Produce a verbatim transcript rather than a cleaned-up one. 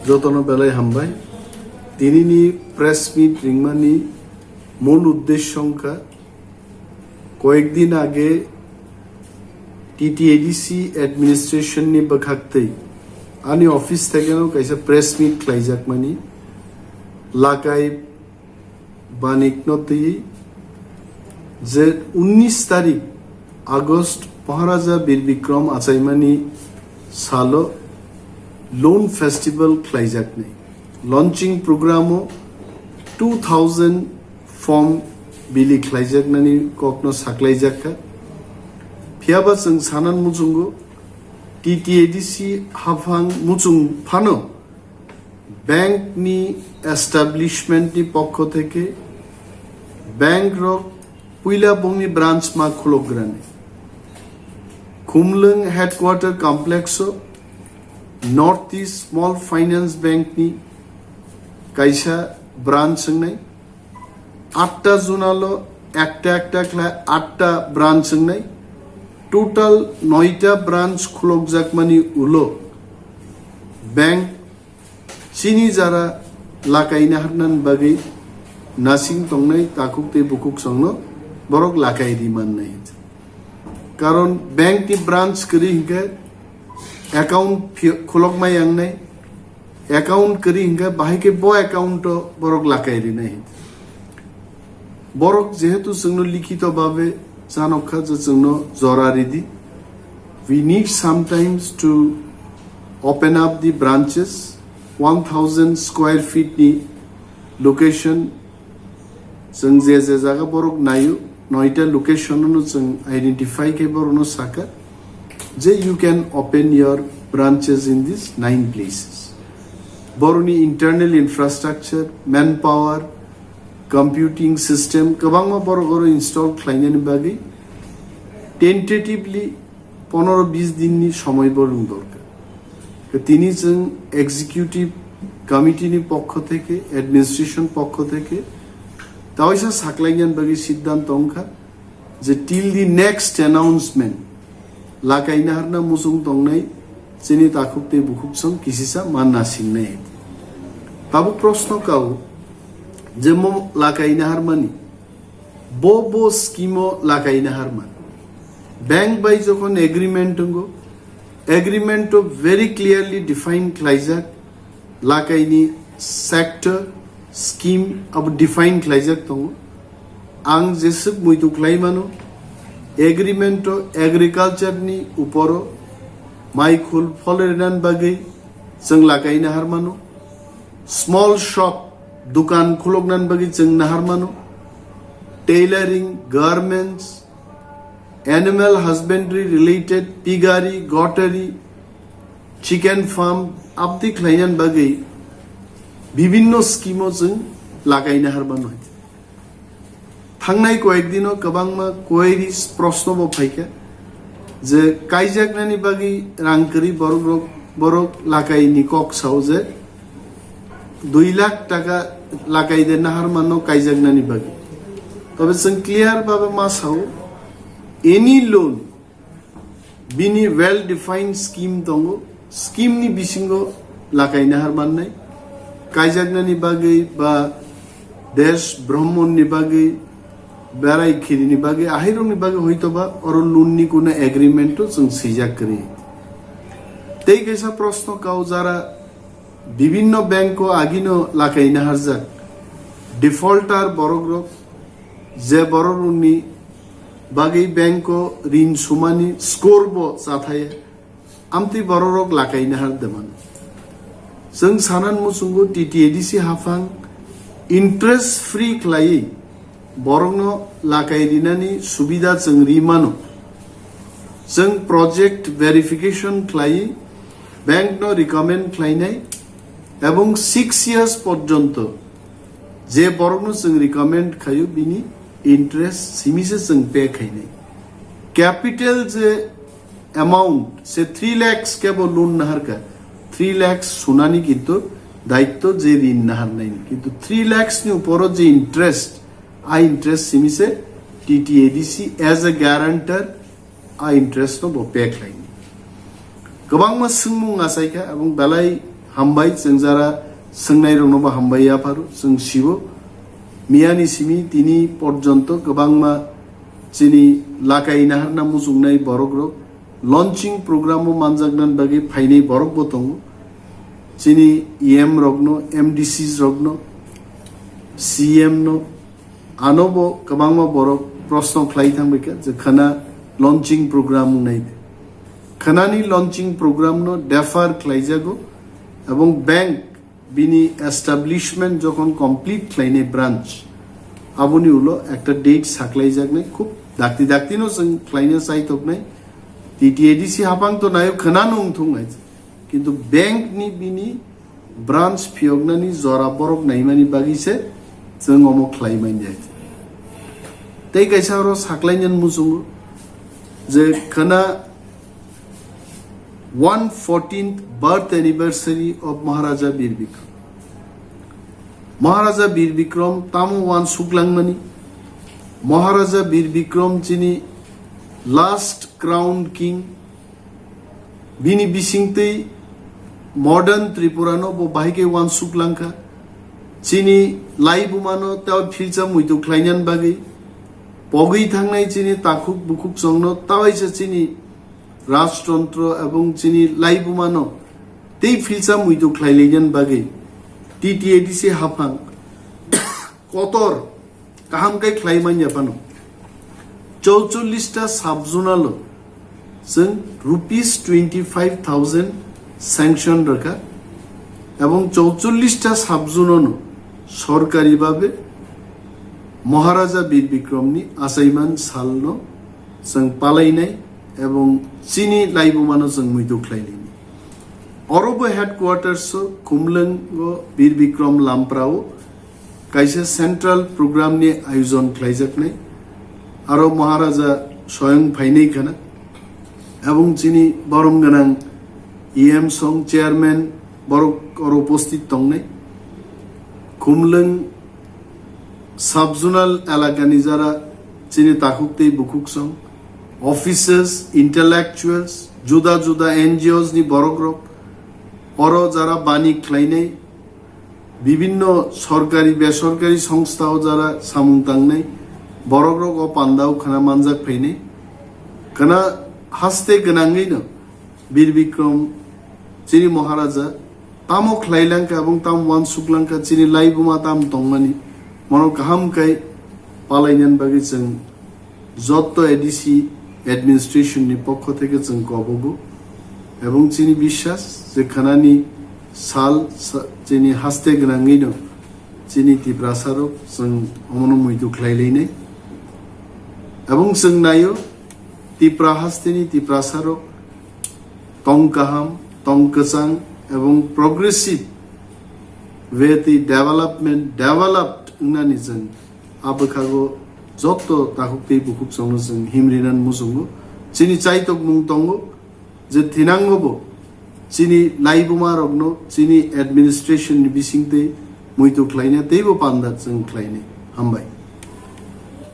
Jotono belai hambai. Tinini press meet ringmani mul uddesho wngkha, koyekdin age T T A D C administration ni bwkhaktwi ani office thekeno kaisa press meet khlaijakmani, Lakai Banikno twi je unnish tarik August Maharaja Bir Bikram achaimani salo Loan Festival khlaijaknai. Launching program o two thousand form bili khlaijaknani kokno saklaijakha. Phiyaba chwng sanan muchungo T T A D C haphang muchung phano bank ni establishment ni pokho theke bank rok puila bongni branch ma khulokgrani. Khumlwng headquarter complex o North East Small Finance Bank ni kaisa branch wngnai. Atta zonal o ekta ekta khlai atta branch wngnai. Total noita branch khulokjakmani ulo bank chini jara lakaina harnani bagwi nasing tongnai takhuk tei bukhuk songno borok lakai ri mannai. Karon bank ni branch kwrwi hinkhe account phi-, khulokma yangnai, account kwrwi hinkhe bahai khe bo account o borok lakai rinai. Borok jehetu chwngno likhito babe chanokha je chwngno jora ridi. We need sometimes to open up the branches, one thousand square feet ni location, chwng je je jaga borok naio, noita location no chwng identify khe borokno saka je you can open your branches in these nine places. Borokni internal infrastructure, manpower, computing system kwbangma borok oro install khlainani bagwi tentatively pondro bis dinni somoi borokni dorkar. Tini chwng executive committee ni pokho theke, administration pokho theke taoisa saklainani bagwi siddhanto wngkha je till the next announcement lakaina harna muchung tongnai chini takhuk tei bukhuk song kisisa manna singnai. Tabuk proshno kao je mo lakaina harmani bo bo scheme o lakaina harman. Bank bai jokhon agreement wngo, agreement o very clearly define khlaijak lakaini sector, scheme abo define khlaijak tongo. Ang jeswk muitu khlai mano, agreement o agriculture ni uporo mai khul phol rinani bagwi chwng lakaina harmano, small shop, dukan khuloknani bagwi chwng naharmano, tailoring, garments, animal husbandry related, piggery, goatry, chicken farm, abdi khlainani bagwi bibinno scheme o chwng lakaina harmano. Thangnai koyek dino kwbangma queries, proshno bo phaikha je kaijaknani bagwi rang kwrwi borok rok, borok lakai ni kok sao je dui lakh taka lakai de naharmano kaijaknani bagwi. Tobe chwng clear babe ma sao, any loan bini well defined scheme tongo, scheme ni bisingo lakaina har mannai, kaijaknani bagwi ba desh bhromon ni bagwi, berai khiri ni bagwi, ahai rok ni bagwi hoito ba oro loan ni kuno agreement o chwng swijak kwrwi. Tei kaisa proshno kao jara bibinno bank o agino lakaina harjak defaulter borok rok, je borok rokni bagwi bank o rin sumani score bo chathaya, amtwi borok rok lakaina har de mano. Chwng sanan muchungo T T A D C haphang interest free khlaiwi borokno lakai rinani subida chwng ri mano. Chwng project verification khlaiwi bank no recommend khlainai ebong six years porjonto je borokno chwng recommend khaio bini interest simi se chwng pay khainai. Capital je amount se three lakhs kebo loan naharkha, three lakhs sunani kintu daitto je rin naharnaini, kintu three lakhs ni uporo je interest, a interest simi se T T A D C as a guarantor a interest no bo pay khlaini. Kwbangma swngmung achaikha, ebong belai Hambai, chwng jara swngnairokno bo hambai yapharo, chwng sibo. Miyani simi tini porjonto kwbangma chini lakai naharna muchungnai borokrok launching program o manjaknani bagwi phainai borokbo tongo. Chini E M rokno, M D Cs rokno, C M no, ano bo kwbangma borok proshno khlai thangbaikha je khana launching program wngnai de. Khanani launching program no defer khlaijago, ebong bank bini establishment jokhon complete khlainai branch, aboni ulo ekta date saklaijaknai, khub dakti dakti no chwng khlaina chaithoknai. T T A D C haphang to nayo khana nung thung hai, kintu bank ni bini branch phiyoknani jora borok naimani bagwi se chwng omo khlai manya. Tei kaisa oro saklainani muchungo je khana one fourteenth birth anniversary of Maharaja Bir Bikram. Maharaja Bir Bikram tamo wan suklangmani? Maharaja Bir Bikram chini last crown king, bini bisingtwi modern Tripura no bo bahai khe wan suklangkha. Chini laibuma no tei philsa muitu khlainani bagwi pogwi thangnai chini takhuk bukhuk chongno tawaisa chini rajtontro ebong chini laibumano tei philsa muitu khlailainani bagwi T T A D C haphang kotor kaham khe khlai manya phano. Chouchollish ta sub-zonal o chwng rupees twenty five thousand sanction rwkha ebong chouchollish ta sub-zonal no sorkari babe Maharaja Bir Bikram ni achaiman sal no chwng palainai ebong chini laibuma no chwng muitu khlai lainai. Oro bo headquarters o Khumlwng o Bir Bikram Lampra o kaisa central program ni ayojon khlaijaknai. Aro Maharaja soyong phainai khana. Ebong chini borom gwnang E M song chairman borok oro uposthit tongnai. Khumlwng sub-zonal elakani jara chini takhuk tei bukhuk song, officers, intellectuals, juda juda N G Os ni borokrok, oro jara bani khlainai, bibinno sorkari, besorkari songstha o jara samung tangnai, borokrok o pandao khana manjak phainai. Khana haste gwnangwino Bir Bikram chini Maharaja tamo khlai langkha, abong tamo wansuk langkha, chini laibuma tam tongmani, mono kaham kai palainani bagwi chwng jotto A D C administration ni pokho theke chwng kobogo, ebong chini biswas je khanani sal sa-, chini haste gwnangwino chini Tiprasa rok chwng omono muitu khlai lainai, ebong chwng naio Tipra hasteni Tiprasa rok tong kaham, tong kwchang ebong progressive way tei development, developed wngnani chwng a bwkhago jotto takhuk tei bukhuk chwngno chwng himrinani muchungo. Chini chaitokmung tongo je thinango bo chini laibuma rokno chini administration ni bisingtwi muitu khlaina teibo panda chwng khlainai. Hambai.